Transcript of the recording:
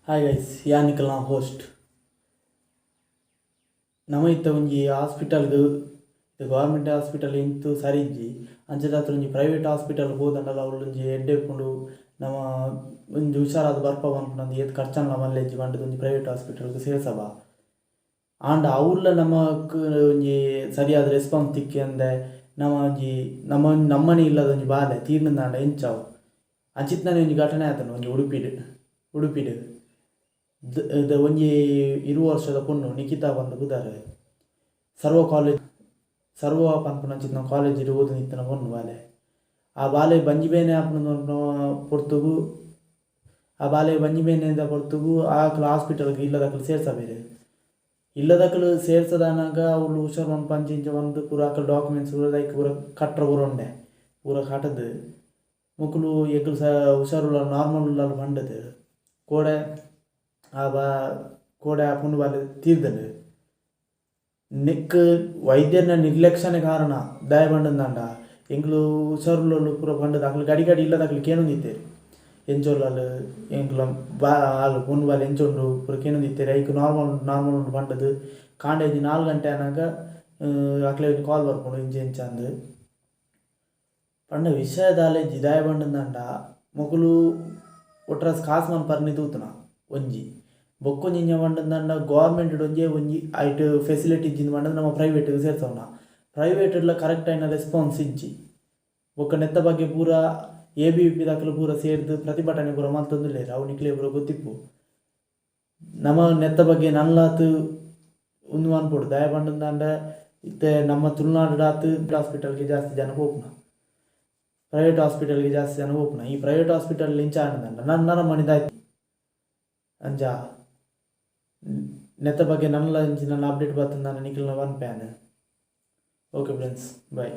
Hi guys, ಯಾನ್ ನಿಕಲ್ನ host. ನಮ ಇತ್ತೆ ಒಂಜಿ ಹಾಸ್ಪಿಟಲ್ಗ್, ಗೌರ್ಮೆಂಟ್ ಹಾಸ್ಪಿಟಲ್ ಇಂತು ಸರಿ ಇಜ್ಜಿ. ಅಂಚದಾತ್ರ ಒಂಜಿ ಪ್ರೈವೇಟ್ ಹಾಸ್ಪಿಟಲ್ ಪೋದಂಡಲ ಅವ್ಲೊಂಜಿ ಎಡ್ಡೆ ಇಪ್ಪುಂಡು, ನಮ ಒಂಜಿ ಹುಷಾರಾದ್ ಬರ್ಪ ಪನ್ಪುನ ಏತ್ ಖರ್ಚನ್ಲ ಮಲ್ಲೆಜ್ಜಿ ಪಂಡುದು ಒಂಜಿ ಪ್ರೈವೇಟ್ ಹಾಸ್ಪಿಟಲ್ಗ್ ಸೇರ್ಸವ. ಆಂಡ ಅವ್ಲ ನಮಕ್ ಒಂಜಿ ಸರಿಯಾದ ರೆಸ್ಪಾನ್ಸ್ ತಿಕ್ಕಂದೆ ನಮ ಒಂಜಿ ನಮ್ಮ ನಮ್ಮನೆ ಇಲ್ಲದ ಒಂಜಿ ಬಾಲೆ ತೀರ್ಂದಾಂಡ ಎಂಚ ಅವು? ಅಂಚಿತ್ತನೆ ಒಂಜಿ ಘಟನೆ ಆತುಂಡು ಒಂಜಿ ಉಡುಪಿಡ್ ಉಡುಪಿಡ್ ಒಂಜಿ 20 ವರ್ಷದ ಪೊಣ್ಣು ನಿಖಿತಾ ಪಂದ್ ಪುದರ್, ಸರ್ವ ಕಾಲೇಜ್ ಸರ್ವ ಪನ್ಪುನಂಚಿತ್ತಿನ ಕಾಲೇಜಿಡ್ ಓದೊಂದಿತ್ತಿನ ಪೊಣ್ಣು ಬಾಲೆ. ಆ ಬಾಲೆ ಬಂಜಿ ಬೇನೆ ಆಪುಂಡು ಪನ್ಪುನ ಪೊರ್ತುಗು, ಆ ಬಾಲೆ ಬಂಜಿ ಬೇನೆದ ಪೊರ್ತುಗು ಆಕುಲು ಹಾಸ್ಪಿಟಲ್ಗ್ ಇಲ್ಲದಕುಲು ಸೇರ್ಸಬೆರ್. ಇಲ್ಲದಕುಲು ಸೇರ್ಸದಾನಗ ಅವ್ಲು ಹುಷಾರ್ ಮನ್ಪು ಅಂಚ ಇಂಚ ಪಂದ್ ಪೂರ ಅಕಲ್ ಡಾಕ್ಯುಮೆಂಟ್ಸ್ ಪೂರ ಐಕ್ ಪೂರ ಕಟ್ರ ಪೂರ ಉಂಡೆ ಪೂರ ಕಟ್ದ್ ಮೊಕುಲು ಎಂಕುಲು ಸ ಹುಷಾರುಲ್ಲ ನಾರ್ಮಲ್ ಉಲ್ಲಲ್ ಪಂಡುದು ಕೋಡೆ ಆ ಬಾ ಕೋಡೆ ಆ ಪೊಣ್ಣು ಬಾಲೆ ತೀರ್ದ್ಂಡ್. ನೆಕ್ಕ್ ವೈದ್ಯೆರ್ನ ನಿರ್ಲಕ್ಷ್ಯನೇ ಕಾರಣ. ದಾಯೆ ಪಂಡಂದಾಂಡ ಎಂಕುಲು ಹುಷಾರುಲ್ಲಲು ಪೂರ ಪಂಡುದು ಅಕುಲು ಗಡಿ ಗಡಿ ಇಲ್ಲದಕುಲು ಕೇನೊಂದಿತ್ತೆರ್, ಎಂಚ ಉಲ್ಲಲ್ ಎಂಕ್ಲ ಬಾ ಆಲ್ ಪೊಣ್ಣು ಬಾಲೆ ಎಂಚ ಉಂಡು ಪೂರ ಕೇನೊಂದಿತ್ತೆರ್. ಐಕ್ ನಾರ್ಮಲ್ ಉಂಡು ನಾರ್ಮಲ್ ಉಂಡು ಪಂಡುದು ಕಾಂಡೆ ಒಂಜಿ 4 ಗಂಟೆ ಆನಗ ಅಕ್ಲೆಗ್ ಒಂಜಿ ಕಾಲ್ ಬರ್ಪುಂಡು ಇಂಚ ಇಂಚ ಅಂದ್ ಪಂಡ. ವಿಷಯ ದಾಲ ಇಜ್ಜಿ. ದಾಯೆ ಪಂಡಂದಾಂಡ ಮೊಕುಲು ಒಟ್ರಾಸಿ ಕಾಸ್ ಮನ್ಪರ್ನೆ ತೂತುನ ಒಂಜಿ, ಬೊಕ್ಕೊಂಜಿ ಇಂಚ ಪಂಡಂದಾಂಡ ಗೌರ್ಮೆಂಟ್ ಒಂಜೇ ಒಂಜಿ ಐಟ್ ಫೆಸಿಲಿಟಿ ಇಜ್ಜಿಂದ್ ಪಂಡ ನಮ ಪ್ರೈವೇಟ್ ಸೇರ್ಸವುನ. ಪ್ರೈವೇಟ್ ಡ್ಲ ಕರೆಕ್ಟ್ ಆಯಿನ ರೆಸ್ಪಾನ್ಸ್ ಇಜ್ಜಿ. ಬೊಕ್ಕ ನೆತ್ತ ಬಗ್ಗೆ ಪೂರ ಎ ಬಿ ವಿ ಪಿ ದಕುಲು ಪೂರ ಸೇರ್ದ್ ಪ್ರತಿಭಟನೆ ಪೂರ ಮಲ್ತೊಂದುಲ್ಲೆರ್, ಅವು ನಿಕ್ಲೆ ಪೂರ ಗೊತ್ತಿಪ್ಪು. ನಮ ನೆತ್ತ ಬಗ್ಗೆ ನನಲಾತ್ ಉಂದು ಮನ್ಪೊಡು. ದಾಯೆ ಪಂಡಂದಾಂಡ ಇತ್ತೆ ನಮ್ಮ ತುಳುನಾಡುಡಾತ್ ಹಾಸ್ಪಿಟಲ್ಗ್ ಜಾಸ್ತಿ ಜನ ಪೋಪುನ, ಪ್ರೈವೇಟ್ ಹಾಸ್ಪಿಟಲ್ಗ್ ಜಾಸ್ತಿ ಜನ ಪೋಪುನ. ಈ ಪ್ರೈವೇಟ್ ಹಾಸ್ಪಿಟಲ್ ಇಂಚ ಆಂಡಂದಾಂಡ ನರಮನಿ ದಾಯ್ತು? ಅಂಚ ನೆತ್ತ ಬಗ್ಗೆ ನನಲ ಇಂಚಿನ ಅಪ್ಡೇಟ್ ಬತ್ತುಂದಾಂಡ ನಿಕಲ್ನ ಪನ್ಪೆ ಯಾನ್. Okay friends, bye.